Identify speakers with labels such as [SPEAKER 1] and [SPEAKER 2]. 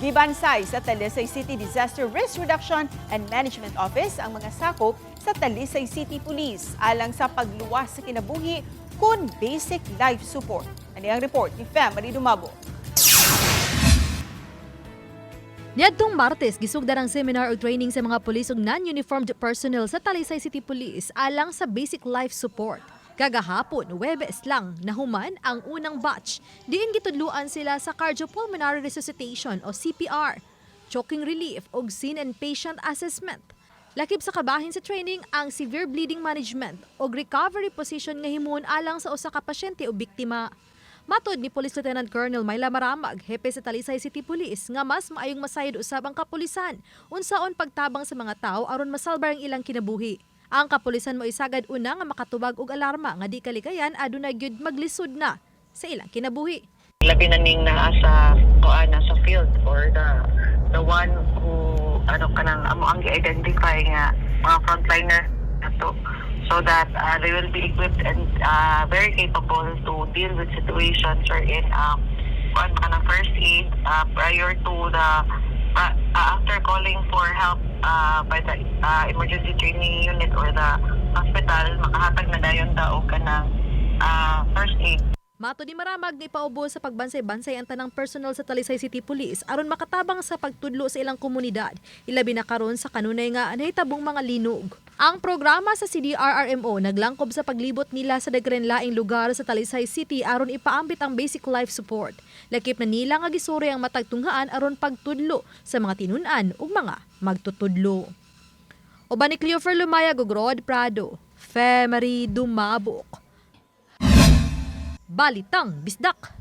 [SPEAKER 1] Gibansay sa Talisay City Disaster Risk Reduction and Management Office ang mga sakop sa Talisay City Police alang sa pagluwas sa kinabuhi kun basic life support. Ani ang report ni Family Dumabo.
[SPEAKER 2] Niadtong Martes, gisugdan ang seminar o training sa mga pulis ug non-uniformed personnel sa Talisay City Police alang sa basic life support. Kagahapon, Huwebes lang, nahuman ang unang batch. Diin gitudluan sila sa cardiopulmonary resuscitation o CPR, choking relief ug scene and patient assessment. Lakip sa kabahin sa training ang severe bleeding management ug recovery position nga himuon alang sa usa ka pasyente o biktima. Matod ni Police Lieutenant Colonel Myla Maramag, hepe sa Talisay City Police, nga mas maayong masayod usab ang kapulisan unsaon pagtabang sa mga tao aron masalbar ang ilang kinabuhi. Ang kapulisan mo isagad una nga makatubag og alarma nga di kalikayan adunay gyud maglisod na sa ilang kinabuhi.
[SPEAKER 3] Labi na ning naa sa kuan, sa field or the one who ano kanang amo ang gi-identify nga mga frontliner nato so that they will be equipped and very capable to deal with situations wherein kuan kanang first aid prior to the after calling for help by the emergency training unit or the hospital, makahatag na dayon ta og kanang first aid.
[SPEAKER 2] Matod ni Maramag, ni paubo sa pagbansay-bansay ang tanang personnel sa Talisay City Police aron makatabang sa pagtudlo sa ilang komunidad, ilabi na karon sa kanunay nga nahitabong mga linog. Ang programa sa CDRRMO naglangkob sa paglibot nila sa daghan laing lugar sa Talisay City aron ipaambit ang basic life support. Lakip na nila nga gisuri ang matag tunghaan aron pagtudlo sa mga tinun-an ug mga magtutudlo. Uban ni Cleofer Lumayag ug Rod Prado, Femery Dumabok. Balitang Bisdak.